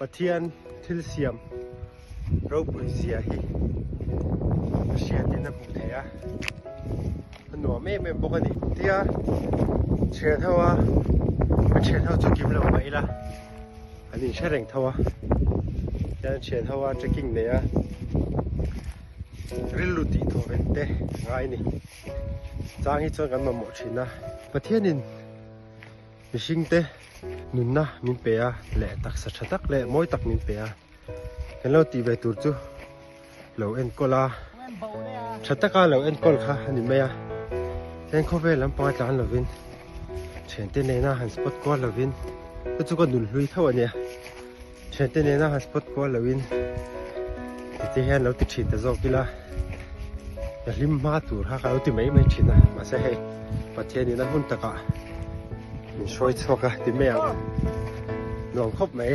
Pathian thil siam ropui zia hi a hriatin a hmuh theih a, a nuam em em bawk a ni. Tia thian ho a, ka thian ho chu kim lo mah ila an inhre reng tho a, tian thian ho a trekking nei a rilru tih thaw ven te ngai a ni. Chang hi chuan kan mamawh thin a, Pathianin Mihring te nunna min pe a leh taksa tha tak leh mawi tak min pe a, kan lo tih ve tur chu lo enkawl a, tha taka lo enkawl kha a ni mai a, heng khawvel lampanga tlan lovin thiante nena han spot kual lovin chu chu ka nun hlui tho a nia, thiante nena han spot kual lovin titi hian lo ti thin ta zawk ila ka hlim hma tur kha ka lo ti mai mai thin a, mahse hei Pathianin a hun takah min hruai chhuak a ti mai ang nuam khawp mai.